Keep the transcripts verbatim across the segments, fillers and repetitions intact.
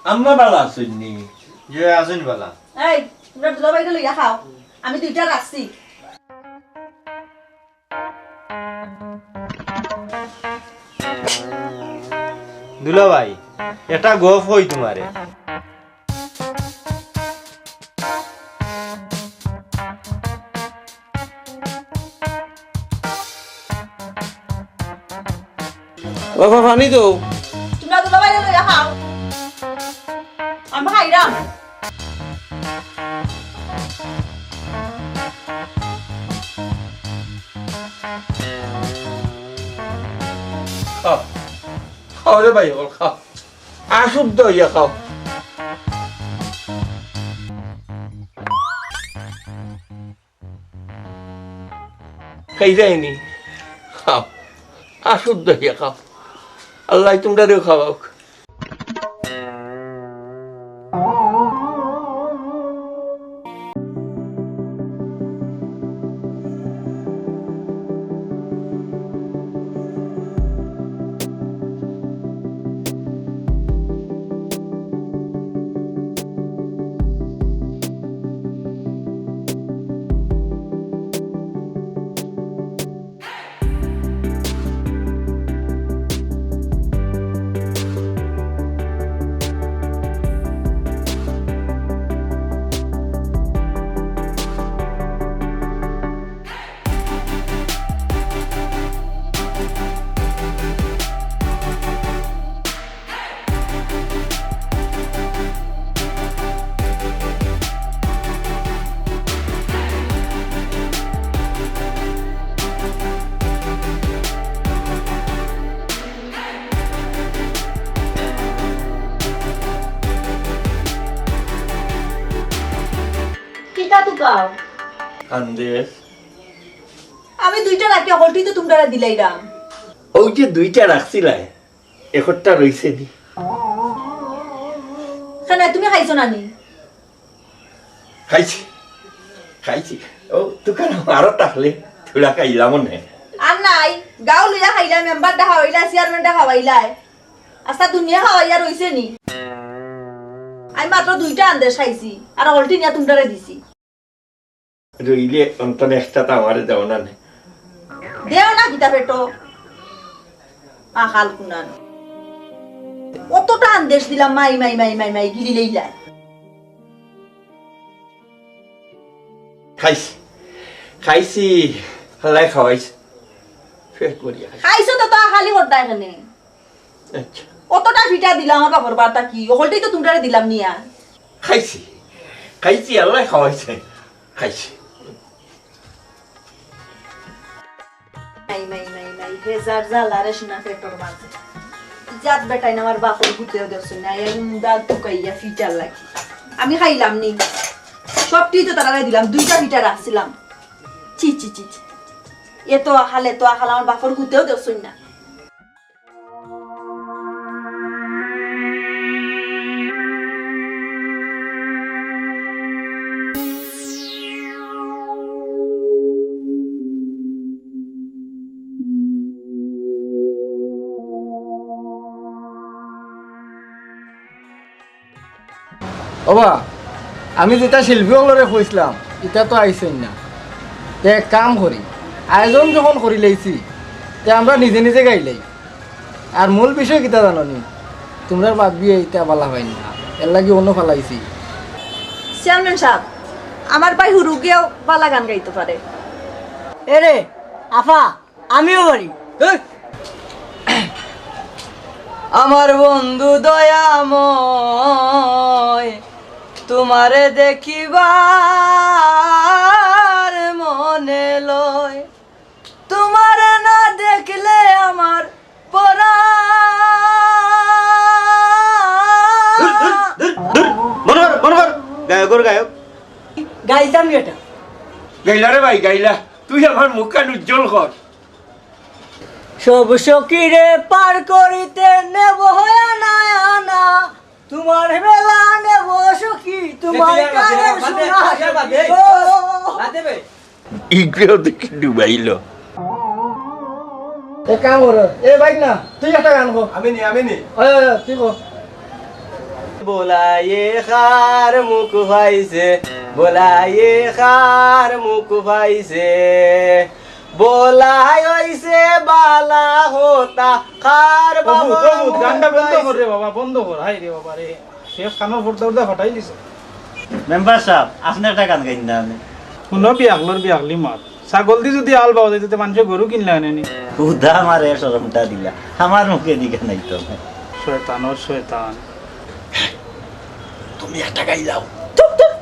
আম্মা বালা আছইন নি? জি, আছইন বালা। এই, তুমরা দুলাভাইরে লইয়া খাও, আমি দুইটা রাখছি। দুলাভাই, একটা গফ কই তুমারে। বাবা, পানি দেও। তুমরা দুলাভাইরে লইয়া খাও। আমি খাইরাম। খাও। খাও রে ভাই, অকল খাও। আশুদ্ধ অইয়া খাও। খাই যায়নি? খাও। আশুদ্ধ অইয়া খাও। আল্লায় তুমরারেও খাওয়াউক। কিতা তুকাও? কান্দেস? আমি দুইটা রাখি, হকলটি তো তুমরারে দিলাইরাম। অউ যে দুইটা রাখছিলায়, একটা রইছে নি। কেনে, তুমি খাইছো না নি? খাইছি, খাইছি। অউ, তুকান আরো থাকলে, থুড়া খাইলাম নে। আর নাই, গাঁও লইয়া খাইলাম, মেম্বার ডাকা অইলা, চেয়ারম্যান ডাকা অইলায়। আস্তা দুনিয়া খাওয়াইয়া রইছে নি। আমি মাত্র দুইটা আন্দেশ খাইছি, আর হকলটি নিয়া তুমরারে দিছি। রইলে অন্তনে একটা তো আমারে দেও না নে। দেও না কিতা পেটো? আকাল কুনান। অতটা আন্দেশ দিলাম, মাই, মাই, মাই, মাই, মাই, গিলি লইলায়। খাইছি, খাইছি, আল্লায় খাওয়াইছে। পেট ভরিয়া খাইছি। খাইছো তো, তো খালি করতায় কেনে? আচ্ছা। অতটা ফিটা দিলাম আমার বাপর বার্তা কি? হকলটাই তো তুমরারে দিলাম নিয়া। খাইছি, খাইছি, আল্লায় খাওয়াইছে। খাইছি। মাই, মাই, মাই, মাই, হে যার জ্বালা রে সোনা পেটর মাঝে। জাত বেটাইন আমার বাপর গুতেও দেখছো না, এই মুদাল তুকাইয়া ফিটার লাগি। আমি খাইলাম নি। সবটি তো তারারে দিলাম, দুইটা ফিটা রাখছিলাম। ছি, ছি, ছি, ছি। এত আহাল, এত আহাল, আমার বাপর গুতেও দেখছইন না। ওবা, আমি যেটা শিল্পী অকলরে কইছলাম, ইতা তো আইছইন না। তে এক কাম করি, আয়োজন যখন করিলাইছি, তে আমরা নিজে নিজে গাইলাই। আর মূল বিষয় কিতা জানো নি? তুমরার বাপ-বিয়ে ইতা বালা পাইন না, এরলাগি অনো ফালাইছি। চেয়ারম্যান সাব, আমার ভাই হুরুগেও বালা গান গাইতো পারে। এরে, আফা, আমিও পারি। এই! আমার বন্ধু দয়াময়, তোমারে দেখিবার মনে লয়, তোমারে না দেখলে আমার পরাণ। ধুর, ধুর, ধুর, ধুর। বন্ধ কর, বন্ধ কর। গায়কর গায়ক। গাইতাম এটা। গাইলা রে ভাই, গাইলা। তুই আমার মুখখান উজ্জ্বল কর। সব সখীরে পার করিতে নেব হয় আনা আনা, তোমার বেলা নেব সখী, তোমার এ, তুই আর বাদ দে, কানের বাদ দে, সোনা। তুই আর বাদ দে। ও। বাদ দে বে। ইগরেও দেখি ডুবাইল। এ কাম কর, এ ভাই না, তুই একটা গান কর। আমি নি, আমি নি। ওই, ওই, ওই, তুই কর। বলায়ে খার মুখ পাইছে, বলায়ে খার মুখ পাইছে, বলাই অইছে বালা হতা খার তবু, বাবা তবু, মুখ গানটা বন্ধ পাইছে। কর রে বাবা, বন্ধ কর। হায় রে বাবা রে, শেষ কানোর পর্দা উর্দা ফাটাই দিছে। মেম্বার সাব, আপনে একটা গান গাইন না আমি। হুনো বিয়াকলর বিয়াকলি মাত। ছাগল দি যুদি আল বাও যাইতো, তে মানষে গরু কিনলা আনে নি। খুদা আমারে শরমটা দিলা। আমার মুখে দি গান আইতো না। শয়তানর শয়তান। তুমি একটা গাইলাও। চুপ, চুপ।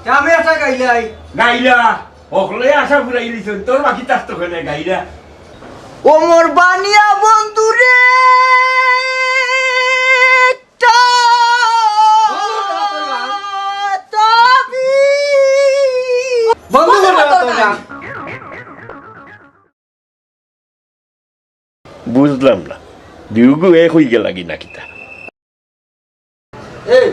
তে আমি একটা গাইলাই। গাইলা। হকলে আশা পুরাই দিছইন। তোর বাকি তাস তো কেনে গাইলা। ও মোর বানিয়া বন্ধু রে, বন্ধ কর না, তোর গান। বুঝলাম না, দুইগু এক অই গেলাগি না কিতা? এই,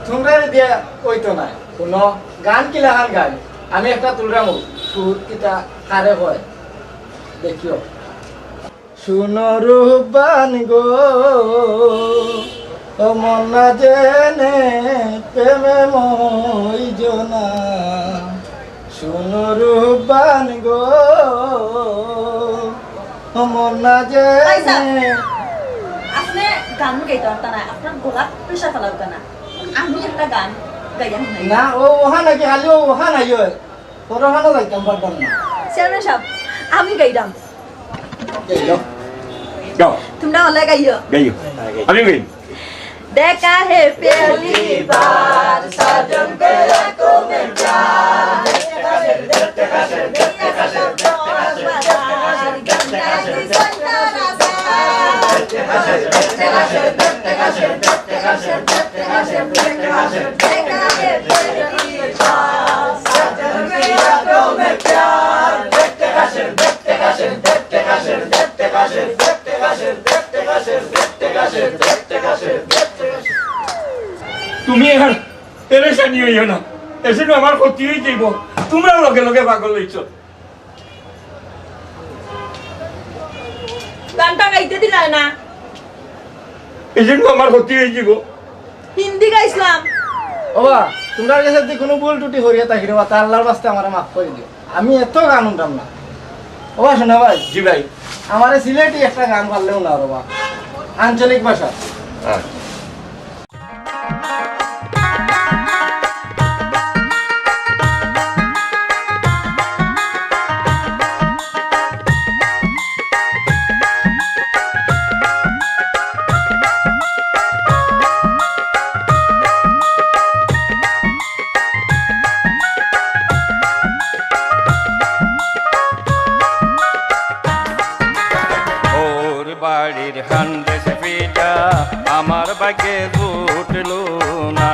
তুমরারে দিয়া অইতো নায়। হুনো, গান কিলাখান গাই? আমি একটা তুলরাম, সুর কিতা কারে কয়, দেখিও। শুনো রূপবান গো, ও মন না জেনে প্রেমে মইজ না। শুনো রূপবান গো, ও মন না ভাই সাহেব, জেনে। আপনে গান গাইতে পারতা না, আপনার গলাত pressure ফালাউক্কা না। আমি একটা গান গাইয়া হুনাই। না, ও ওহা নাকি, খালি ও ওহা নাই অয়। তোর ওখানে যাইতাম পারতাম না। চেয়ারম্যান সাহেব, আমি গাইরাম। এই, গাও। গাও। তুমরা হলে গাইও। গাইও। আমি গাই। देखा है पहली बार साजन को आंखों में प्यार। তুমি এখন পেরেশানি হইও না, এজন্য আমার ক্ষতি হয়ে যাইব। তোমরা লগে লগে পাগল হইছো। গানটা গাইতে দিলায় না। এই জন্য আমার ক্ষতি হয়ে যাব। হিন্দি গাইছিলাম। ওবা, তোমরার গেছে যদি কোনো ভুল ত্রুটি করিয়া থাকি রে বা, তা আল্লাহর ওয়াস্তে আমারে মাফ করি দিও। আমি এত গান হুনতাম না। ওবা, শোনা ভাই। জি ভাই। আমারে সিলেটি একটা গান পারলেও না রে বা, আঞ্চলিক ভাষা। হ্যাঁ। ওর বাড়ির হান্ডেস পিঠা আমার ভাগ্যে জুটলো না।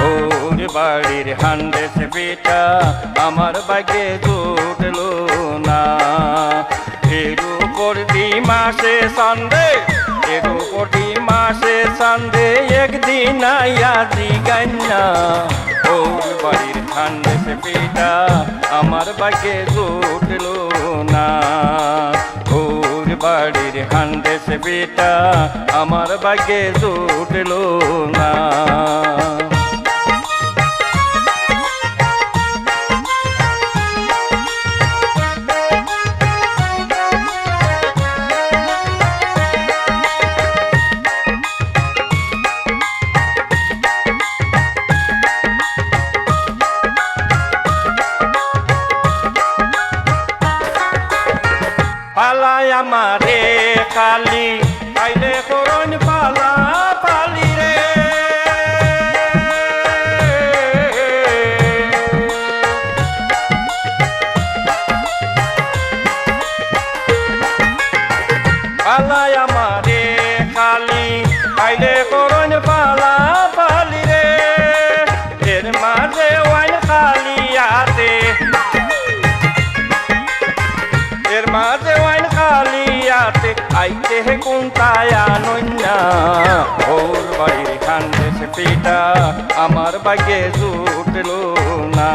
ওর বাড়ির হান্ডেস পিঠা আমার ভাগ্যে জুটলো না। এর উপর দি মাসে চান্দে, এর উপর দি মাসে চান্দে একদিন আইয়া জিগাইন না। ওর বাড়ির হান্ডেস পিঠা আমার ভাগ্যে জুটলো না। ওর বাড়ির হান্ডেস পিঠা আমার ভাগ্যে জুটলো না। ফালায় আমারে খালি, আইলে করইন ফালা ফালি রে। ফালায় আমারে খালি, আইলে করইন ফালা ফালি রে। এর মাঝে ওয়াইন খালি আতে, এর মাঝে ওয়াইন খালি আতে, আইতে হে কুন্তায় আনইন না। ওর বাড়ির হান্ডেস পিঠা আমার ভাগ্যে জুটলো না।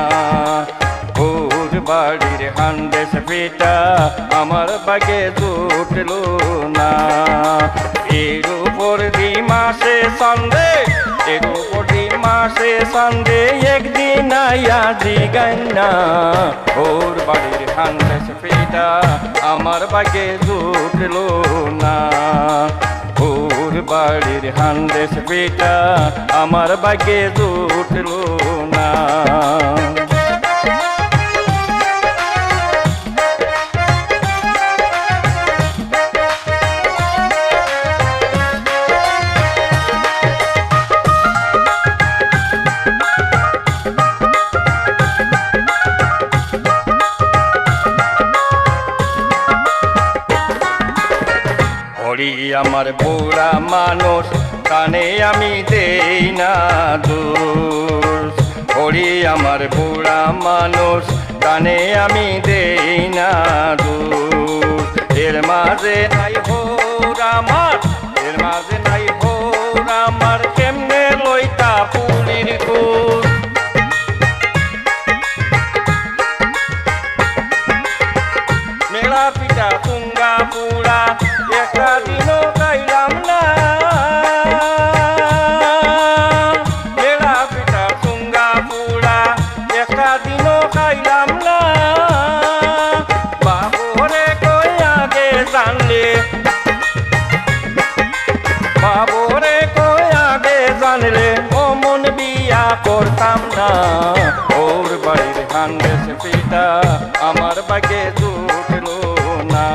ওর বাড়ির হান্দেশ পিঠা আমার ভাগে জুটলো না। এর উপর দি মাসে সন্দেহ, এর উপর দি মাসে সন্দেহ, একদিন আইয়া জিগাইন না। ওর বাড়ির হান্দেশ পিঠা আমার ভাগে জুটলো না। ওর বাড়ির হান্দেশ পিঠা আমার ভাগে জুটলো না। হরি আমার বুড়া মানুষ, তানে আমি দেই না দোষ। হরি আমার বুড়া মানুষ, তানে আমি দেই না দোষ। এর মাঝে নাই হৌর আমার, এর মাঝে নাই হৌর আমার, কেমনে লইতা পুলির কুশ। মেলা পিঠা তুঙ্গা পুরা, একটা দিনও খাইলাম না। মেলা পিঠা তুঙ্গা পুরা, একটা দিনও খাইলাম না। বাবুরে কই আগে জানলে, বাবুরে কই আগে জানলে, অমন বিয়া করতাম না। ওর বাড়ির হান্দেশ পিঠা আমার ভাগে জুটলো না।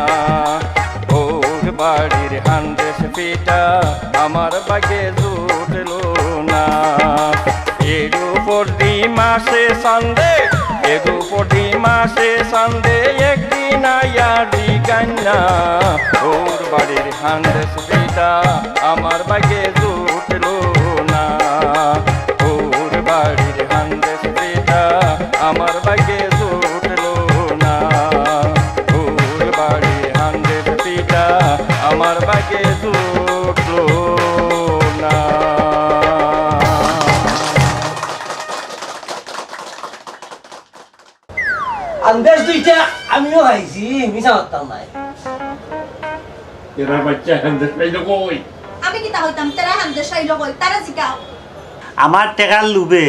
ওর বাড়ির হান্দেশ পিঠা আমার ভাগে জুটলো না। এর উপর দি মাসে সন্দেহ, এর উপর দি মাসে সন্দেহ, একদিন আইয়া জিগাইন না। ওর বাড়ির হান্দেশ পিঠা আমার ভাগে জুটলো না। ওর বাড়ির হান্দেশ পিঠা আমার ভাগে জুটলো না। ওর বাড়ির হান্দেশ পিঠা আমার ভাগে জুটলো না। আন্দেশ দুইটা আমিও খাইছি, মিছা মাততাম নায়। এরা বাচ্চা আন্দেশ পাইলো কই? আমি কিতা কইতাম, তেরা আন্দেশ পাইলো কই? তারে জিকাও। আমার টেকার লোভে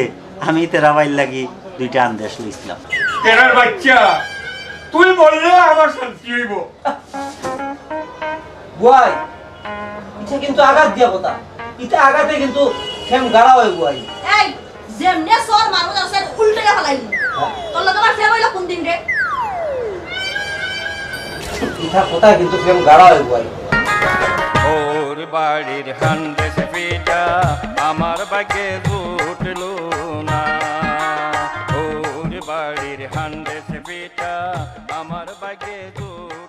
আমি তেরা ভাইর লাগি দুইটা আন্দেশ লইছিলাম। তেরার বাচ্চা, তুই মরলে আমার শান্তি অইবো। বুয়াই, ইটা কিন্তু আঘাত দিয়া কথা। ইটা আঘাতে কিন্তু ফেম গাড়া অয় বুয়াই। এই, যেমনে সর মানুষ আছে, উল্টে ফালাই। হ্যাঁ। তোর লগে আমার ফেম অইলো কোন দিন রে? ইটা কথা কিন্তু ফেম গাড়া অয় বুয়াই। ওর বাড়ির হান্দেশ পিঠা আমার ভাগে জুটলো না। ওর বাড়ির হান্দেশ পিঠা আমার ভাগে জুটলো